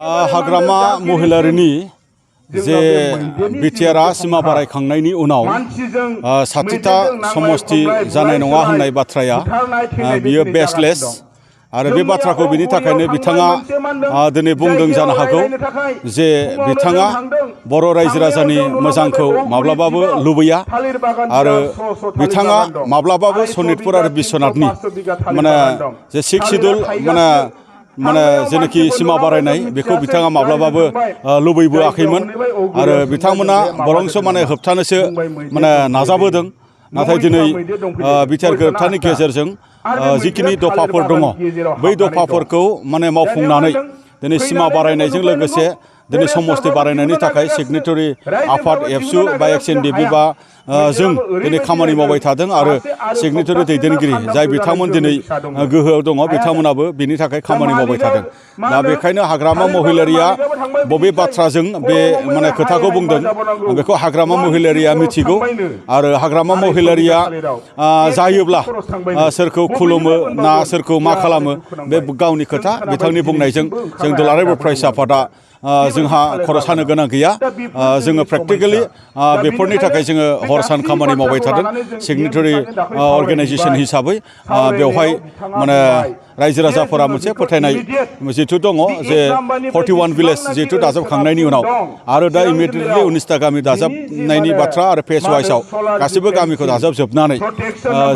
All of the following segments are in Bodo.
हाग्रामा महिलारिनि जे बिटिआरआ सिमा बारायखांनायनि उनाव 60टा समष्टि जानाय नङा होननाय बाथ्राया बियो बेसलेस आरो बे बाथ्राखौ बिनि थाखायनो बिथाङा दिनै बुंदों जानो हागौ जे बिथाङा बर' रायजो राजानि मोजांखौ माब्लाबाबो लुबैया आरो बिथाङा माब्लाबाबो सनितपुर आरो बिश्वनाथनि जे 6 शिड्युल जेनाखि सिमा बारायनाय बेखौ बिथाङा माब्लाबाबो लुबैबोआखैमोन आरो बिथांमोना बरंसो होबथानोसो नाजाबोदों नाथाय दिनै बिटिआर गोरोबथानि गेजेरजों जिखिनि दफाफोर दङ बै दफाफोरखौ मावफुंनानै दिनै सिमा बारायनायजों लोगोसे दिनै समष्टि बारायनायनि थाखाय सिगनेटरि आफाद एबसु बा एक्सएनडिपि बा जों दिनै खामानि मावबाय थादों आरो सिगनेटरि दैदेनगिरि जाय बिथांमोन दिनै गोहोआव दङ बिथांमोनाबो बिनि थाखाय खामानि मावबाय थादों। दा बेखायनो हाग्रामा महिलारिया बबे बाथ्राजों बे खोथाखौ बुंदों बेखौ हाग्रामा महिलारिया मिथिगौ आरो हाग्रामा महिलारिया जायोब्ला सोरखौ खुलुमो ना सोरखौ मा खालामो बे गावनि खोथा बिथांनि बुंनायजों जों दुलाराय बर' फरायसा आफादा जोंहा खर' सानो गोनां गैया जोङो प्रेक्टिकेलि बेफोरनि थाखाय जोङो हर सान खामानि मावबाय थादों सिगनेटरि अर्गेनाइजेसन हिसाबै बेवहाय रायजो राजाफोरा मोनसे फोथायनाय जिथु दङ जे 41 भिलेज जिहेतु दाजाबखांनायनि उनाव आरो दा इमिडियेटलि 19टा गामि दाजाबनायनि बाथ्रा आरो फेज वाइसआव गासिबो गामिखौ दाजाबजोबनानै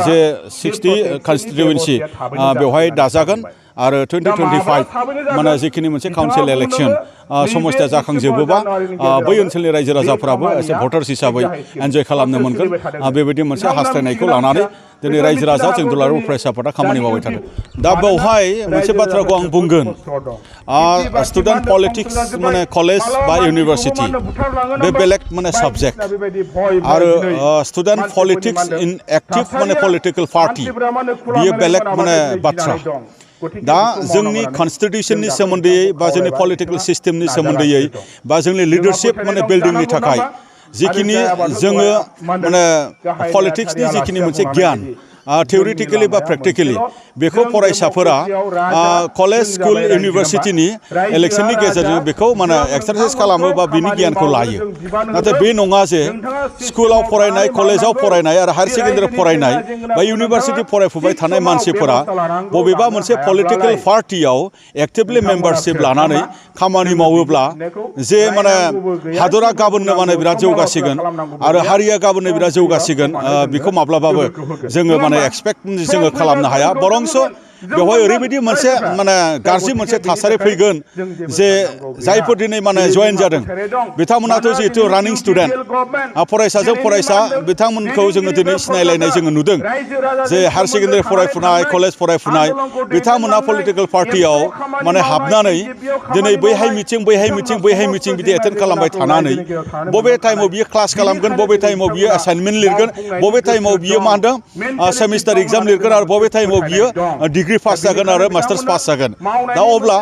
जे 60 कन्स्टिटुवेन्सि बेवहाय दाजागोन आरो 2025 जिखिनि मोनसे काउन्सिल इलेक्शन समस्या जाखांजोबोबा बै ओनसोलनि रायजो राजाफोराबो एसे भटार्स हिसाबै एन्जय खालामनो मोनगोन बेबायदि मोनसे हास्थायनायखौ लानानै दिनै रायजो राजा जों दुलाराय बर' फरायसा आफादा खामानि मावबाय थादों। दा बेवहाय मोनसे बाथ्राखौ आं बुंगोन स्टुडेन्ट पलिटिक्स कलेज बा इउनिभार्सिटि बे बेलेग साबजेक्ट आरो स्टुडेन्ट पलिटिक्स इन एक्टिभ पलिटिकल पार्टि बियो बेलेग बाथ्रा। दा जोंनि कन्स्टिटिउशननि सोमोन्दै बा जोंनि पलिटिकल सिस्टेमनि सोमोन्दै बा जोंनि लिडारशिप बिल्डिंनि थाखाय जिखिनि जोङो पलिटिक्सनि जिखिनि मोनसे गियान थियरिटिकेलि बा प्रेक्टिकेलि बेखौ फरायसाफोरा कलेज स्कुल इउनिभार्सिटिनि इलेक्शननि गेजेरजों बेखौ एक्सारसाइज खालामो बा बिनि गियानखौ लायो नाथाय बे नङा जे स्कुलाव फरायनाय कलेजाव फरायनाय आरो हायार सेकेन्डारि फरायनाय बा इउनिभार्सिटि फरायफुबाय थानाय मानसिफोरा बबेबा मोनसे पलिटिकेल पार्टियाव एक्टिभलि मेम्बारशिप लानानै खामानि मावोब्ला जे हादरा गाबोननो बिराद जौगासिगोन आरो हारिया गाबोननो बिराद जौगासिगोन बेखौ माब्लाबाबो जोङो एक्सपेक्ट जोङो खालामनो हाया बरंस बेवहाय ओरैबायदि मोनसे गाज्रि मोनसे थासारि फैगोन जे जायफोर दिनै जयेन जादों बिथांमोनाथ' जिहेतु रानिं स्टुडेन्ट फरायसाजों फरायसा बिथांमोनखौ जोङो दिनै सिनायलायनाय जोङो नुदों जे हायार सेकेन्डारि फरायफुनाय कलेज फरायफुनाय बिथांमोना पलिटिकेल पार्टियाव हाबनानै दिनै बैहाय मिथिं बिदि एटेन्ड खालामबाय थानानै बबे टाइमाव बियो क्लास खालामगोन बबे टाइमाव बियो एसाइनमेन्ट लिरगोन बबे टाइमाव बियो सेमिस्टार एग्जाम लिरगोन आरो बबे टाइमाव बियो डिग्री पास जागोन आरो मास्टार्स पास जागोन दा अब्ला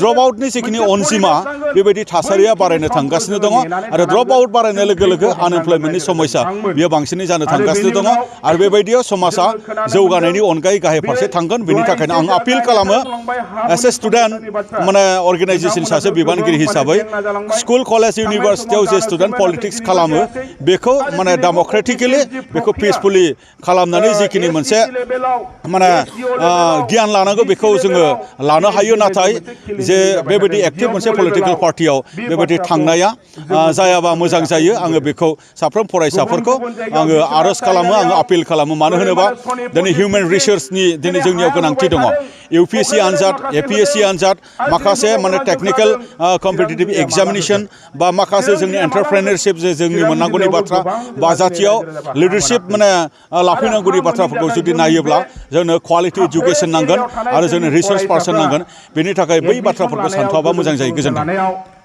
ड्रप आउटनि जिखिनि अनजिमा बेबायदि थासारिया बारायनो थांगासिनो दङ आरो ड्रप आउट बारायनाय लोगो लोगो आनएमप्लयमेन्टनि समस्या बियो बांसिनै जानो थांगासिनो दङ आरो बेबायदियाव समाजा जौगानायनि अनगायै गाहाय फारसे थांगोन बेनि थाखायनो आं आपिल खालामो एस ए स्टुडेन्ट अर्गेनाइजेसन सासे बिबानगिरि हिसाबै स्कुल कलेज इउनिभार्सिटियाव जे स्टुडेन्ट पलिटिक्स खालामो बेखौ डेम'क्रेटिकेलि बेखौ पिसफुलि खालामनानै जिखिनि मोनसे गियान लानांगौ बेखौ जोङो लानो हायो नाथाय जे बेबायदि एक्टिभ मोनसे पलिटिकेल पार्टियाव बेबायदि थांनाया जायाबा मोजां जायो आङो बेखौ साफ्रोम फरायसाफोरखौ आङो आर'ज खालामो आङो आपिल खालामो मानो होनोबा दिनै हिउमेन रिसोर्सनि दिनै जोंनियाव गोनांथि दङ UPSC आनजाद APSC आनजाद माखासे टेकनिकेल कम्पिटिटिभ एग्जामिनेसन बा माखासे जोंनि एन्टारप्रेनारशिप जे जोंनि मोननांगौनि बाथ्रा बा जाथियाव लिडारशिप लाफैनांगौनि बाथ्राफोरखौ जुदि नायोब्ला जोंनो क्वालिटि एजुकेसन नांगोन आरो जोंनो रिसोर्स पार्सन नांगोन बेनि थाखाय बै बाथ्राफोरखौ सानथ'वाबा मोजां जायो। गोजोन्थों।